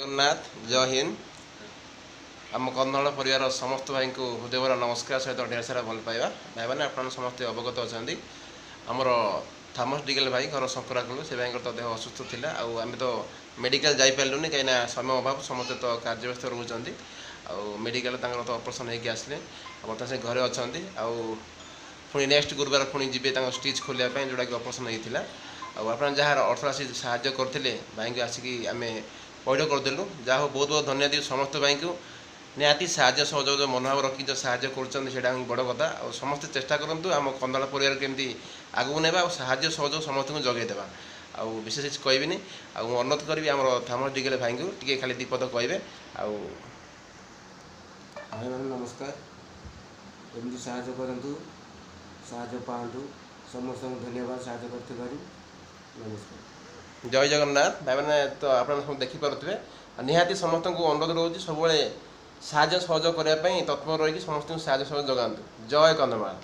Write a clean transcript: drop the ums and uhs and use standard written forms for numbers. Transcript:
ଜଗନ୍ନାଥ, ଜୟ ହିନ୍ଦ। ଆମ କନ୍ଧମାଳ ପରିବାର ସମସ୍ତ ଭାଇଙ୍କୁ ହୃଦୟଭରା ନମସ୍କାର ସହିତ ଢେର ସାରା ଭଲ ପାଇବା। ଭାଇମାନେ, ଆପଣ ସମସ୍ତେ ଅବଗତ ଅଛନ୍ତି, ଆମର ଥାମସ ଡିଗେଲ ଭାଇ, ଘର ଶଙ୍କରାକୁଲ, ସେ ଭାଇଙ୍କର ତ ଦେହ ଅସୁସ୍ଥ ଥିଲା। ଆଉ ଆମେ ତ ମେଡ଼ିକାଲ ଯାଇପାରିଲୁନି, କାହିଁକିନା ସମୟ ଅଭାବ, ସମସ୍ତେ ତ କାର୍ଯ୍ୟବ୍ୟସ୍ତ ରହୁଛନ୍ତି। ଆଉ ମେଡ଼ିକାଲ ତାଙ୍କର ତ ଅପରେସନ୍ ହେଇକି ଆସିଲେ, ଆଉ ବର୍ତ୍ତମାନ ସେ ଘରେ ଅଛନ୍ତି। ଆଉ ପୁଣି ନେକ୍ସଟ ଗୁରୁବାର ପୁଣି ଯିବେ ତାଙ୍କ ଷ୍ଟିଚ୍ ଖୋଲିବା ପାଇଁ, ଯେଉଁଟାକି ଅପରେସନ୍ ହେଇଥିଲା। ଆଉ ଆପଣ ଯାହାର ଅର୍ଥରାଶି ସାହାଯ୍ୟ କରିଥିଲେ, ଭାଇଙ୍କୁ ଆସିକି ଆମେ ପଇଠ କରିଦେଲୁ। ଯାହା ହଉ, ବହୁତ ବହୁତ ଧନ୍ୟବାଦ ଦିଉ ସମସ୍ତ ଭାଇଙ୍କୁ। ନିହାତି ସାହାଯ୍ୟ ସହଯୋଗ ଯେଉଁ ମନୋଭାବ ରଖିକି ଯେଉଁ ସାହାଯ୍ୟ କରୁଛନ୍ତି, ସେଇଟା ହିଁ ବଡ଼ କଥା। ଆଉ ସମସ୍ତେ ଚେଷ୍ଟା କରନ୍ତୁ ଆମ କନ୍ଧମାଳ ପରିବାର କେମିତି ଆଗକୁ ନେବା ଆଉ ସାହାଯ୍ୟ ସହଯୋଗ ସମସ୍ତଙ୍କୁ ଯୋଗାଇ ଦେବା। ଆଉ ବିଶେଷ କିଛି କହିବିନି। ଆଉ ମୁଁ ଅନୁରୋଧ କରିବି ଆମର ଥାମସ ଡିଗେଲ ଭାଇଙ୍କୁ ଟିକେ ଖାଲି 2 ପଦ କହିବେ। ଆଉ ଭାଇମାନେ ନମସ୍କାର। ଏମିତି ସାହାଯ୍ୟ କରନ୍ତୁ, ସାହାଯ୍ୟ ପାଆନ୍ତୁ। ସମସ୍ତଙ୍କୁ ଧନ୍ୟବାଦ ସାହାଯ୍ୟ କରିଥିବାରୁ। ନମସ୍କାର, ଜୟ ଜଗନ୍ନାଥ। ଭାଇମାନେ, ତ ଆପଣ ସବୁ ଦେଖିପାରୁଥିବେ। ଆଉ ନିହାତି ସମସ୍ତଙ୍କୁ ଅନୁରୋଧ ରହୁଛି, ସବୁବେଳେ ସାହାଯ୍ୟ ସହଯୋଗ କରିବା ପାଇଁ ତତ୍ପର ରହିକି ସମସ୍ତଙ୍କୁ ସାହାଯ୍ୟ ସହଯୋଗ ଯୋଗାନ୍ତୁ। ଜୟ କନ୍ଧମାଳ।